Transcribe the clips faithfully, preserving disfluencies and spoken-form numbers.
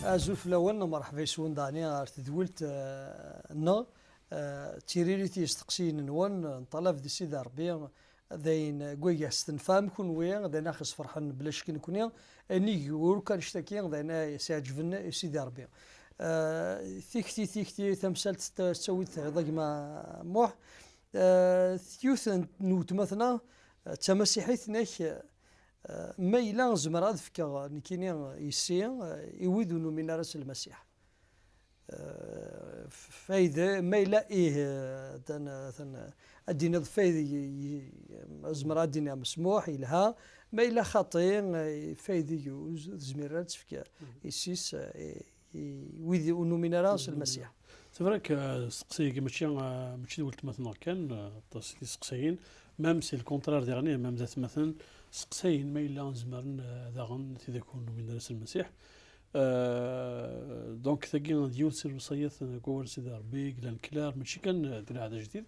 Azul fell-awen, merḥba yes-wen daɣni ɣer tedwilt, eh, nneɣ, eh, d tiririt i yisteqsiyen-nwen, nṭalab di Sidi Ṛebbi, d ayen n wayes tenfɛem kunwi, d ayen aɣ-isferḥen bla ccek nekni, nnig uruk annect-agi, d ayen i s-iɛeǧben i Sidi Ṛebbi. Eh, tikti, tikti, tamsalt t-, tettawi-d tayeḍ a gma Muḥ. Eh, yiwet n, n weltma-tneɣ, eh, d tamasiḥit, nek, eh, ma yella zemreɣ ad fkeɣ nekkini yessi, eh, i wid ur numin ara s Lmasiḥ. Eh, f-, fayda, ma yella ih, eh, tan, tan, ad d-tiniḍ fayda, y-, y-, zemreɣ ad d-iniɣ mesmuḥ, yelha, ma yella xaṭi, eh, fayda ur z-, ur tezmir ara ad tefk yessi-s, eh, i, i wid ur numin ara s Lmasiḥ. C'est vrai que, euh, steqsi-agi mačči, euh, mačči d weltma-tneɣ kan, euh, aṭas i t-isteqsayen, même c'est le contraire diɣen, même d atmaten steqsayen ma yella zemren, euh, daɣen tidak ur numin ara s Lmasiḥ. Euh, donc, tagi d yiwet si lewṣayat n wawal n Sidi Ṛebbi, i yellan clair, mačči kan, euh, di lɛehd ajdid,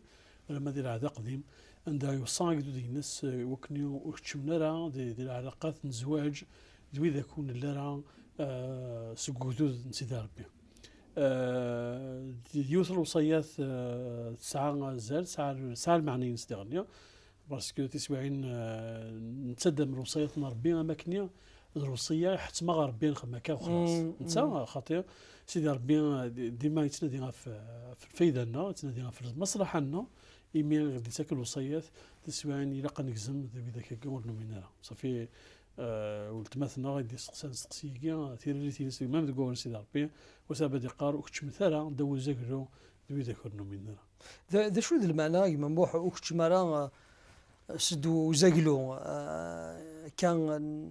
alamma di lɛehd aqdim, anda iweṣṣa agdud-ines, eh, i wakken ur keččmen ara di, di lɛalaqat n zzwaǧ d widak ur nelli ara, eh, seg ugdud n Sidi Ṛebbi. Eh, d yiwet n lewṣayat, eh, tesɛa azal, tesɛa, tesɛa lmeɛna-ines diɣenni, parce que tiswiɛin, eh, nettaddam lewṣayat n Ṛebbi am akken d lewṣiyya iḥettem-aɣ Ṛebbi ad nxemmem akka u xlaṣ. Mm, netta, mm. Xaṭi, Sidi Ṛebbi, eh, di-, dima yettnadi ɣef, ɣef lfayda-nneɣ, yettnadi ɣef lmaṣlaḥa-nneɣ, imi i ɣ-d-yettak lewṣayat, tiswiɛin ilaq ad negzem d widak-agi ur numin ara. Ṣafi, eh, weltma-tneɣ i d-isteqsan asteqsi-agi, tiririt-ines, même deg wawal n Sidi Ṛebbi, wass abad iqqar, ur keččmet ara ddaw uzaglu d widak ur numin ara. D, d acu d lmeɛna, a gma Muḥ, ur keččem ara, eh, s ddaw uzaglu, eh, akka n,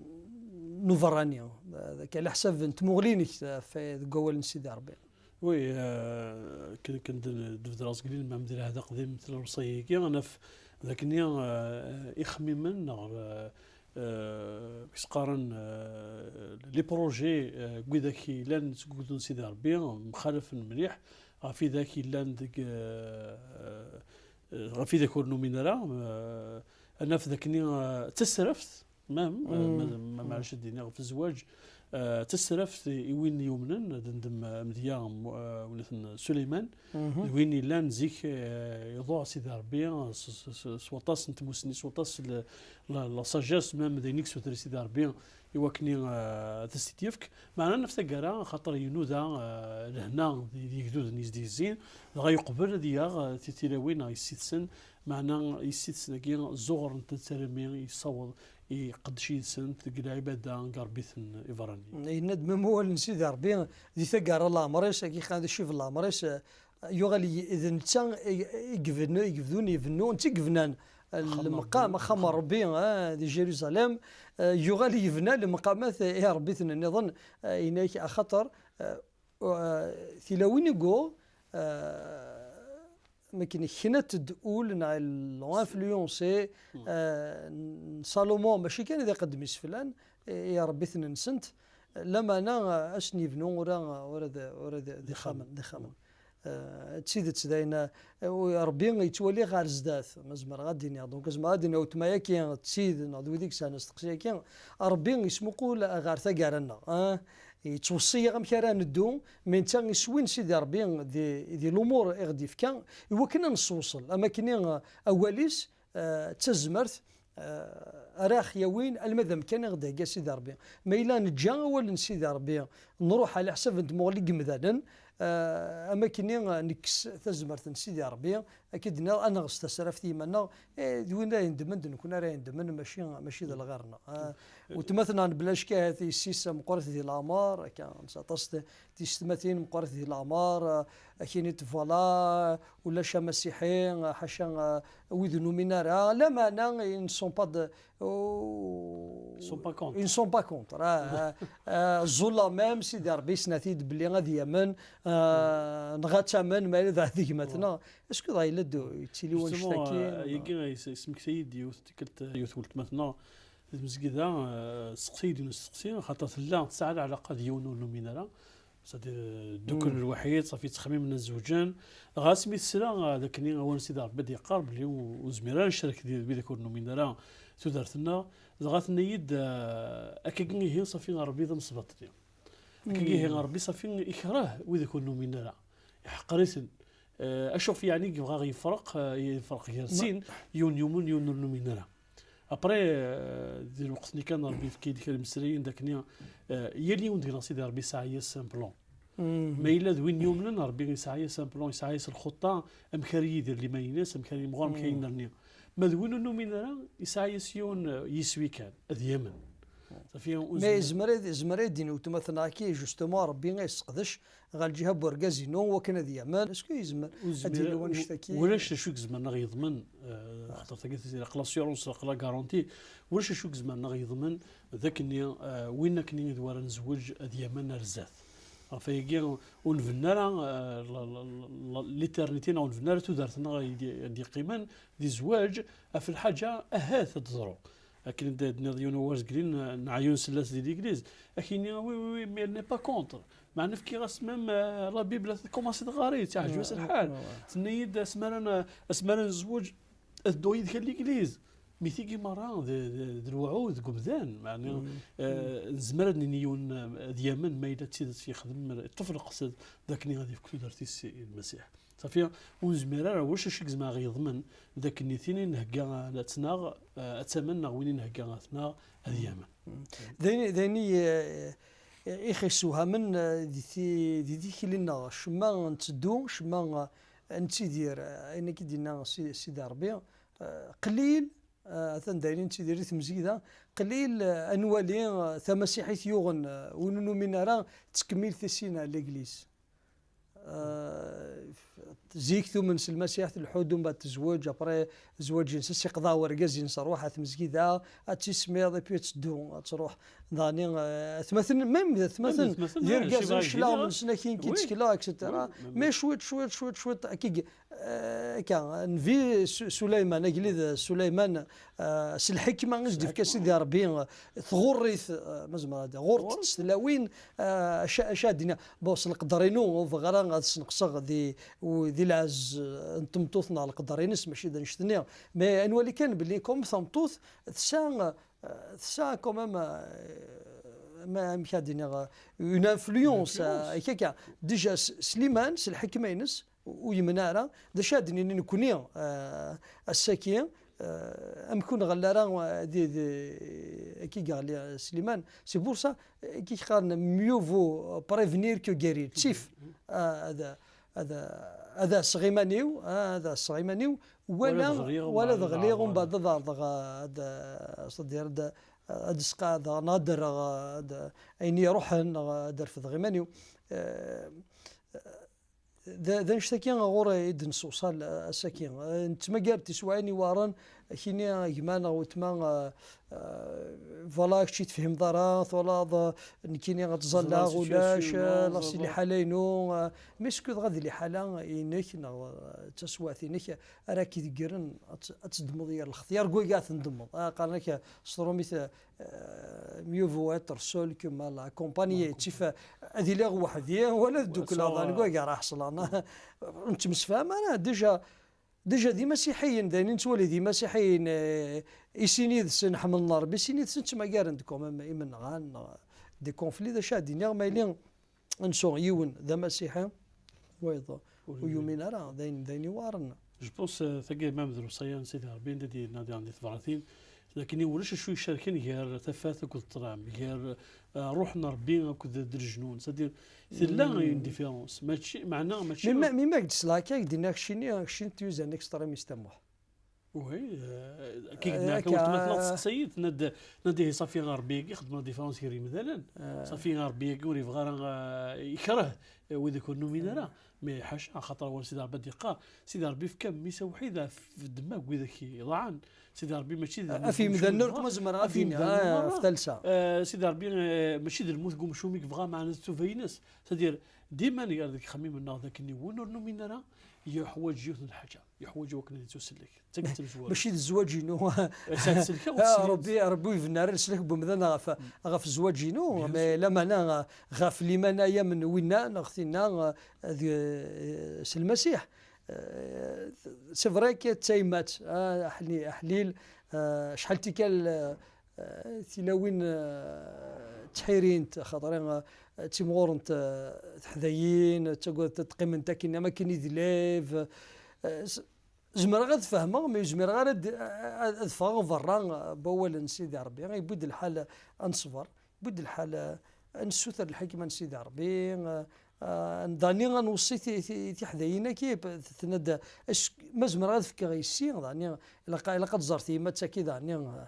n uberrani, eh, akka leḥsab n tmuɣli-inek, eh, f-, deg wawal n Sidi Ṛebbi? Oui, euh, akken, akken d-, d-bedreɣ seg lilmam di lɛehd aqdim, lewṣayya-agi, ad naf d akken, euh, ixemmimen neɣ, euh, euh, i s-qqaren, euh, les projets, euh, n widak yellan seg ugdud n Sidi Ṛebbi, mxalafen mliḥ ɣef widak yellan deg, euh, euh, ɣef widak ur numin ara, euh, ad naf d akken, euh, d tasraft, même, euh, ma, ma, maɛlic ad d-iniɣ ɣef zzwaǧ, euh, d tasraft i win yumnen, ad ndem, euh, amedya, euh, win-iten Suleyman, d win yellan zik, euh, iḍuɛ Sidi Ṛebbi, euh, s, s, s, s waṭas n tmussni, s waṭas n la, la, la sagesse, même d ayen i yessuter Sidi Ṛebbi i wakken, euh, ad as-t-id-yefk. Meɛna naf taggara, axaṭer inuda, euh, lehna di, di yegduden i s-d-yezzin, dɣa yeqbel ad yaɣ, euh, ti-, tilawin neɣ yessi-tsen, meɛna yessi-tsen-agi zuɣrent-tent armi yessaweḍ iqeddec yid-sent deg lɛibada n yiṛebbiten ibeṛṛaniyen. Yenna-d même wawal n Sidi Ṛebbi di taggara n leɛmer-is, agi xan d ccib n leɛmer-is, eh, yuɣal i-, d netta i, i ibnu-, i ibdun ibennu, netta i yebnan, eh, lemqam, axxam n Ṛebbi, eh, di Jérusalem, eh, yuɣal yebna lemqamat i iṛebbiten nniḍen, eh, yenna-ak axaṭer, eh, eh, tilawin i yuɣ, eh, akken knant-d ul neɣ l'ont influencé, euh, n Salomon, mačči kan ad iqeddem iseflan, i, i iṛebbiten-nsent, lameɛna, euh, ad sen-yebnu ura, ura d, ura d, d ixxamen, d ixxamen. Euh, d tidet d ayen, euh, Ṛebbi yettwali ɣer zdat, ma zemreɣ ad d-iniɣ. Donc, zemreɣ ad d-iniɣ weltma-agi d tid, neɣ d wid i yesɛan asteqsi-agi, Ṛebbi yesmuqul ɣer taggara-nneɣ, ah, yettweṣṣi-yaɣ amek ara neddu, mais netta iswin Sidi Ṛebbi di, di lumuṛ i ɣ-d-yefka, i wakken ad nessewṣel, am akken, eh, awal-is, eh, d tazmert, eh, ara ɣ-yawin alma d amkan i ɣ-d-ihegga Sidi Ṛebbi. Ma yella neǧǧa awal n Sidi Ṛebbi, nṛuḥ ɛla ḥsab n tmuɣli n yemdanen, eh, am akken, eh, nekkes tazmert n Sidi Ṛebbi, akka d-nniɣ, ad neɣ s tasraft i yiman-nneɣ, eh, d win ara yendemen, d nekkni ara yendemen, mačči, mačči d lɣir-nneɣ. Ah, weltma-tneɣ bla ccek ahat yessi-s meqqret di leɛmer, akka, nesɛa aṭas n tiyessetmatin meqqret di leɛmer, ah, akini-t, voilà, ulac amasiḥi, ah, ḥaca, ah, wid ur numin ara, lameɛna ils ne sont pas de, oh, ils ne sont pas contre. Ils ne sont pas contre. Ah, ah, ah, ẓẓulleɣ même, Sidi Ṛebbi yesna-t-id belli ad yamen, ah, neɣ ad tamen, ma yella d gma-tneɣ. Est-ce que dɣa yella d-, yettili wannect-agi? Justement, euh, yagi, is-, ismektay-d yiwet tikkelt, yiwet weltma-tneɣ, di tmezgida, euh, testeqsi-yi-d yiwen usteqsi, xaṭer tella tesɛa lɛalaqa d yiwen ur numin ara, c'est-à-dire, euh, dduklen lwaḥid, ṣafi ttxemmimen ad zewǧen. Dɣa asmi tesla, euh, d akken awal n Sidi Ṛebbi d-yeqqar belli ur, ur nezmir ara ad necrek di, d widak ur numin ara tudert-nneɣ, dɣa tenna-yi-d, euh, akkagi ihi ṣafi Ṛebbi d amesbaṭli. Akken ihi Ṛebbi ṣafi ikreh wid ur numin ara, iḥqer-iten. Eh, acu ɣef yeɛni yebɣa yefreq, eh, yefreq gar sin, yiwen yumen, yiwen ur numin ara. Après, eh, di lweqt-nni kan Ṛebbi yefka-yi-d kra n imeslayen d akken, eh, yal yiwen deg-neɣ Sidi Ṛebbi yesɛa-yas un plan. Ma yella d win yumnen, Ṛebbi yesɛa-yas un plan, yesɛa-yas lxuṭṭa, amek ara yidir liman-ines, amek ara yimɣur, amek ara yennerni. Ma d win ur numin ara, yesɛa-yas yiwen, eh, yiswi kan, ad yamen. Ṣafi, ur Mais yezmer ad, yezmer ad d-yini weltma-tneɣ-agi, justement, Ṛebbi ay yesseqdec ɣer lǧiha n wergaz-inu wakken ad yamen. Est-ce que yezmer ad d-yini wannect-agi? Ulac d acu i yezemren ad ɣ-yeḍmen, eh, xaṭer tagi tiziri, aql-a l'assurance, aql-a garantie. Ulac d acu i yezemren ad ɣ-yeḍmen d akken, eh, win akken i d wara nezweǧ ad yamen ar zdat. Ɣef wayagi ur nbennu ara, eh, la, la, la, l'éternité neɣ ur nbennu ara tudert-nneɣ i d-, i d-yeqqimen di zzwaǧ, ɣef lḥaǧa ahat ad d-teḍru. Akken i d-tenniḍ yiwen wawal zeglen, eh, neɛyun s-, las di l'église. Ad k-yini, oui, oui, oui, mais elle n'est pas contre. Meɛna fkiɣ-as même, eh, la Bible, ad tkumaṣi tɣari, teɛǧeb-as lḥal. Tenna-yi-d asmi ara n-, asmi ara nezweǧ, ad dduɣ yid-k ar l'église. Mi tigi merra d, d, d lewɛud deg umdan, meɛna, eh, nezmer ad nini yiwen, eh, ad yamen ma yella d tidet yexdem, yeṭṭef leqsed d akken ad yefk tudert-is i Lmasiḥ. Ṣafi, ur nezmir ara, ulac acu i yezmer ad ɣ-yeḍmen d akken nitini nhegga ad tt-naɣ, eh, ad tamen, neɣ win i nhegga ad t-naɣ ad yamen. D ayen, d ayen i, eh, i ɣ-yessewhamen, eh, di ti-, di tikli-nneɣ, cemma netteddu, cemma, eh, nettidir, eh, ayen akka i d-yenna Si-, Sidi Ṛebbi, eh, qlil, eh, atan d ayen i nettidir di tmezgida, qlil, eh, ad nwali, eh, tamasiḥit yuɣen, eh, win ur numin ara, tettkemmil tissin ar l'église. Eh, zik tumen s Lmasiḥ, tleḥḥu-d, umbeɛd tezweǧ, après zzwaǧ-ines, ad s-iqḍeɛ wergaz-ines, ṛuḥ ar tmezgida, ad tismiḍ, et puis ad teddu, ad truḥ. Daɣni, eh, atmaten, même atmaten, d irgazen, cclaɣem-nsen akin, ki ttekleɣ, et cetera. Mais cwiṭ, cwiṭ, cwiṭ, cwiṭ, akka, eh, akka, Nnbi Su-, Suleyman, agellid Suleyman, eh, s lḥikma i s-d-ifka Sidi Ṛebbi, eh, tɣurr-it, eh, ma zemreɣ ad d-, ɣurr-t s tlawin, eh, acu, acu ad d-iniɣ, bon, s leqder-inu, ur bɣiɣ ara ad sneqseɣ di, u-, di lɛezz, eh, n tmeṭṭut neɣ leqder-ines, mačči d annect-nni. Mais ad nwali kan belli comme tameṭṭut tesɛa, eh, tesɛa quand même, eh, ma, amek ad d-iniɣ, une influence, eh, akka. Déjà, S-, Sliman, s lḥikma-ines, ur yemneɛ ara. D acu ad d-nini nekkni, eh, ass-agi, eh, amek ur nɣelli ara, eh, di, di, akka i yeɣli, eh, Sliman. C'est pour ça, eh, i qqaren mieux vaut prévenir que guérir. Ttif, eh, ad, ad, ad ɛasseɣ iman-iw, eh, ad ɛasseɣ iman-iw, wala, wala ad ɣliɣ, umbeɛd ad ɛerḍeɣ, eh, ad, c'est-à-dire ad, ad sqeɛdeɣ, neɣ ad rreɣ, eh, ad, ayen iruḥen, neɣ ad refdeɣ iman-iw. Eh, d, d annect-agi ɣur i d-nessewṣal, eh, ass-agi. Eh, nettmagar-d tiswaɛin iweɛren, kini gma neɣ weltma, eh, eh, voilà, kečč i tefhimeḍ ara, twalaḍ, eh, nekkini ad ẓẓalleɣ, ulac, eh, la, si liḥala-inu, eh, mais est-ce que dɣa d liḥala-inek, neɣ, eh, d taswiɛt-inek ara k-ideggren ad t-, ad teddmeḍ yir lxetyar, deg wagi ad tendemmeḍ. Ah, qqaren-ak, eh, s trumit, eh, eh, mieux vaut être seul que mal accompagné. Ttif, eh, ad iliɣ weḥd-i, wala ad ddukleɣ, dɣa deg wagi ara ḥeṣleɣ. Ur nettemsefham ara, déjà, déjà d imasiḥiyen, d ayen i nettwali d imasiḥiyen, eh, i sin yid-sen ḥemmlen Ṛebbi, sin yid-sen ttmagaren-d quand même imenɣan, neɣ des conflits, d acu ad d-iniɣ, ma yili ansu yiwen d amasiḥi, wayeḍ ur yumin ara, d ayen, d ayen iweɛren. Je pense, euh, tagi, même d lewṣaya n Sidi Ṛebbi, anda d-yenna diɣen di tebratin, d akken ulac acu icerken gar tafat akked ṭṭlam, gar, euh, ṛṛuḥ n Ṛebbi akked d lejnun. C'est-à-dire, tella une différence. Mačči, meɛna, mačči. Mi ma, mi ma k-d-sleɣ akka, ak-d-inna keččini, keččini d tiyuzanin extrémistes a Muḥ. Oui, euh, kik d-nɛak akka, weltma tella tesseqsa-yi-d, tenna-d, tenna-d ihi ṣafi Ṛebbi-agi, xedmeɣ différence gar yimdanen. Ṣafi Ṛebbi-agi ur yebɣi ara, euh, yekreh, euh, wid ur numin ara. Mais ḥaca, axaṭer awal Sidi Ṛebbi ad d-yeqqar, Sidi Ṛebbi yefka mmi-s awḥid ɣef ddemma n widak iḍaɛen. Sidi Ṛebbi mačči d lmut n umcum i yebɣa. Ɣef yimdanen ur mazmer ad d-iniɣ, ah, ɣef talsa. Euh, Sidi Ṛebbi, euh, mačči d lmut n umcum i yebɣa, meɛna d ttuba-ines. C'est-à-dire, dima nger deg yexxamen-nneɣ d akken win ur numin ara, yeḥwaǧ yiwet n lḥaǧa. Yeḥwaǧ wakken ad yettusellek. D tagi i d tamezwarut. Mačči d zzwaǧ-inu. Ah, Ṛebbi, Ṛebbi ur ibennu ara leslak n wemdan ɣef, ɣef zzwaǧ-inu, mais lameɛna ɣef liman-aya n winna neɣ tinna, eh, d, eh, s Lmasiḥ. Eh, c'est vrai que d tayemmat, ah, aḥli-, aḥlil, eh, acḥal tikkal, eh, eh, tilawin, eh, ttḥirint, xaṭer, eh, ttimɣurent, eh, teḥdayin, ttagad ad qqiment akken am akken i d lɛib. Eh, s-, zemreɣ ad fehmeɣ, mais ur zmireɣ ara ad, ad, ad ffɣeɣ berra, eh, n wawal n Sidi Ṛebbi. Yewwi-d lḥal ad neṣber, yewwi-d lḥal, eh, ad nessuter lḥikma n Sidi Ṛebbi, eh, eh, dani ad nweṣṣi ti-, ti-, tiḥdayin-agi, tenna-d, est-ce que ma zemreɣ ad fkeɣ yessi, dani ilaq, ilaq ad tẓer tyemmat-agi, dani, eh,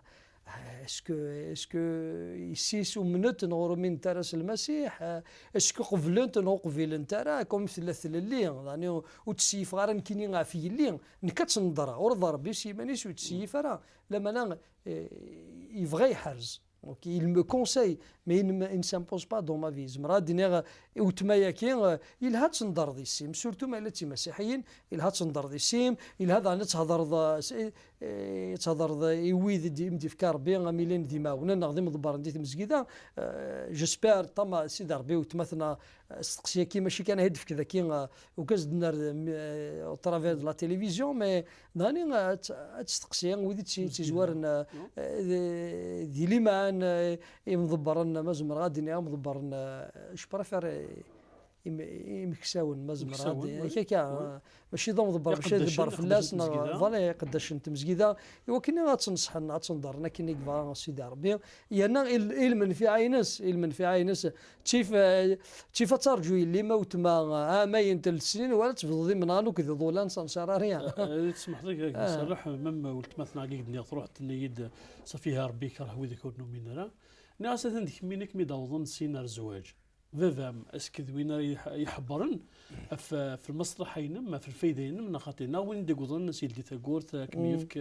Est-ce que, est-ce que yessi-s umnent neɣ ur uminent ara s Lmasiḥ? Est-ce que qeblent neɣ ur qbilent ara? Comme tella tlelli, dani ur ttseyyifeɣ ara nekkini ɣef yelli. Nekk ad tnedreɣ, ur d Ṛebbi s yiman-is ur yettseyyif ara. Lamana, eh, yebɣa yeḥrez. Donc, il me conseille, mais il ne me, il ne s'impose pas dans ma vie. Zemreɣ ad d-iniɣ i weltma-agi, eh, yelha ad tnedreḍ yessi-m, surtout ma yella d timasiḥiyin, yelha ad tnedreḍ yessi-m, yelha daɣen ad thedreḍ, eh, s-, eh, eh, ad thedreḍ i wid i d-, i m-d-ifka Ṛebbi, am ilin d imɛawnen neɣ d imḍebbren di tmezgida. Eh, j'espère, ṭṭama Sidi Ṛebbi, weltma-tneɣ, eh, asteqsi-agi mačči kan ad d-tefk dagi, eh, ukas d-nner, eh, au travers de la télévision, mais dani, eh, ad, ad testeqsi wid i tt-, i tt-izwaren, eh, eh, di, di liman, eh, imḍebbren, ma zemreɣ ad d-iniɣ imḍebbren, eh, je préfère, eh, im-, imeksawen, ma zemreɣ ad d-, akka, akka, mačči d amḍebber, mačči ad iḍebber fell-as, neɣ, voilà, iqeddacen n tmezgida, i wakken ad tt-neṣḥen, ad tt-neḍren akken i yebɣa Sidi Ṛebbi, yerna i l-, i lmenfiɛa-ines, i lmenfiɛa-ines, ttif, eh, ttif ad tarǧu yelli-m a weltma, ah, ɛamayen, tlata snin, wala tebduḍ imenɣan akked iḍulan, ça ne sert à rien. Eh, eh, tesmeḥ-iyi, ad nserreḥ, même weltma-tneɣ i d-nniɣ truḥ, tenna-yi-d, ṣafi, ha Ṛebbi ikerh wid ur numin ara. Nniɣ-as, atan d kemmini i kem-id-awḍen syin ar zzwaǧ. Baba-m, est-ce que d win ara iḥ-, iḥebbren ɣef, ɣef lmaslaḥa-inem, ɣef lfayda-inem, neɣ xaṭi, neɣ win i d-iwwḍen, ad s-yeldi tawwurt, ad kem-yefk,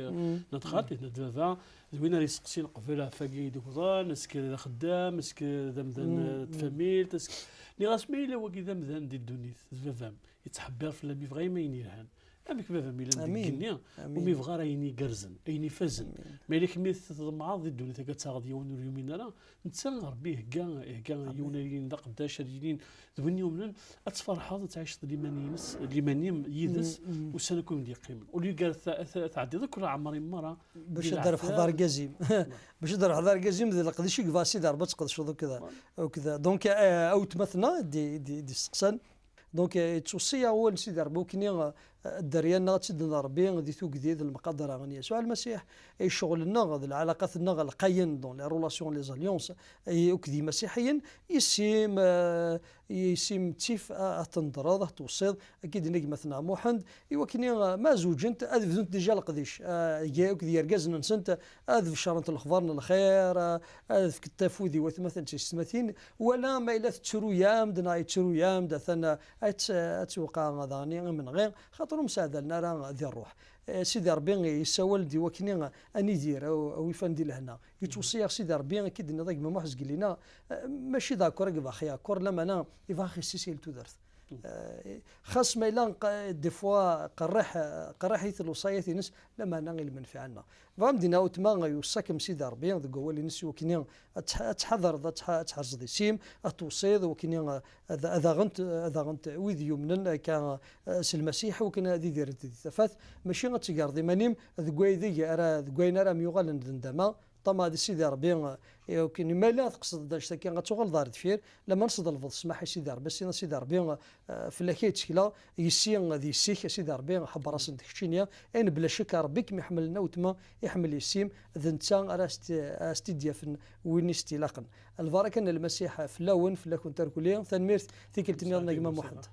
neɣ xaṭi, tenna-d baba, d win ara iseqsin qbel ɣef wagi i d-iwwḍen, est-ce que d axeddam, est-ce que d amdan, eh, n tfamilt, est-ce que, nniɣ-as, ma yella wagi d amdan di ddunit, d baba-m, yettḥebbir fell-am, yebɣa-yam ayen yelhan. Amek baba-m yellan deg igenni, ur m-yebɣa ara ayen igerrzen, ayen ifazen. Ma yella kemmi tḍemɛeḍ di ddunit-agi ad taɣeḍ yiwen ur yumin ara, netta Ṛebbi ihegga, ihegga yiwen ad yilin d aqeddac, ad yilin d win yumnen, ad tferḥeḍ, ad tɛiceḍ liman-ines, liman-im yid-s, ussan akk i m-d-yeqqimen. Au lieu gar ta-, ta-, tɛeddiḍ akk leɛmer-im merra bac ad d-trebḥeḍ argaz-im. Bac ad d-trebḥeḍ argaz-im, d leqdic i yebɣa Sidi Ṛebbi ad tqedceḍ akked, akked, donc, eh, a weltma-tneɣ i d-, i d-, i d-isteqsan. Donc, eh, yettweṣṣi-yaɣ wawal n Sidi Ṛebbi, wakken, eh, dderya-nneɣ ad tt-id-nerbi di tugdi d lemqadra n Yasuɛ Lmasiḥ, i ccɣel-nneɣ d lɛalaqat-nneɣ lqayen dans les relations, les alliances, i, akked yimasiḥiyen, yessim, eh, yessim ttif a, a tendreḍ, a tweṣṣiḍ, akka i d-yenna gma-tneɣ Muḥend, i wakken, eh, ma zewǧent, ad bdunt déjà leqdic, eh, ga-, akked yergazen-nsent, ad beccrent lexbar n lxir, eh, ad fkent afud i watmaten d teysetmatin, wala ma yella tettru-yam-d neɣ yettru-yam-d, atan, eh, ad tt-, ad twqeɛ daɣen imenɣi, xaṭer ur mseɛdalen ara di ṛṛuḥ. Eh, Sidi Ṛebbi yessawal-d i wakken ad nidir, a, a wifan di lehna. Yettweṣṣi-yaɣ Sidi Ṛebbi, akka i d-tenniḍ a gma Muḥ Zgelina, eh, mačči d akker i yebɣa yakker, lamana yebɣa xissis i tudert. Eh, xas ma yella q-, des fois qerriḥ, qerriḥit lewṣayat-ines, lamana i lmenfiɛa-nneɣ. Bɣa m-d-iniɣ, weltma, yuṣṣa-kem Sidi Ṛebbi deg wawal-ines i wakken ad tḥ-, ad tḥadreḍ, ad tḥ-, ad tḥerzeḍ isem, ad tweṣṣiḍ, i wakken ad, ad aɣent, ad aɣent wid yumnen akka, eh, s Lmasiḥ, i wakken ad idirent di tafat, mačči ad tegreḍ iman-im deg waydeg ara, deg wayen ara m-yuɣalen d ndama, ṭṭama di Sidi Ṛebbi, eh, i wakken ma yella teqsdeḍ-d annect-agi, ad tuɣaleḍ ar deffir, lamma tesḍelbeḍ ssmaḥ i Sidi Ṛebbi, s-, Sidi Ṛebbi, eh, fell-ak ay ttekleɣ, yessi d yessi-k, a Sidi Ṛebbi, ḥebber-asen-d keččini, ayen bla ccek Ṛebbi kem-iḥemmlen a weltma, iḥemmel yessi-m, d netta ara s-t-, ara s-t-id-yafen win i s-t-ilaqen. Lbaraka n Lmasiḥ fell-awen, fell-akent irkelli, tanemmirt, tikkelt nniḍen a gma Muḥend.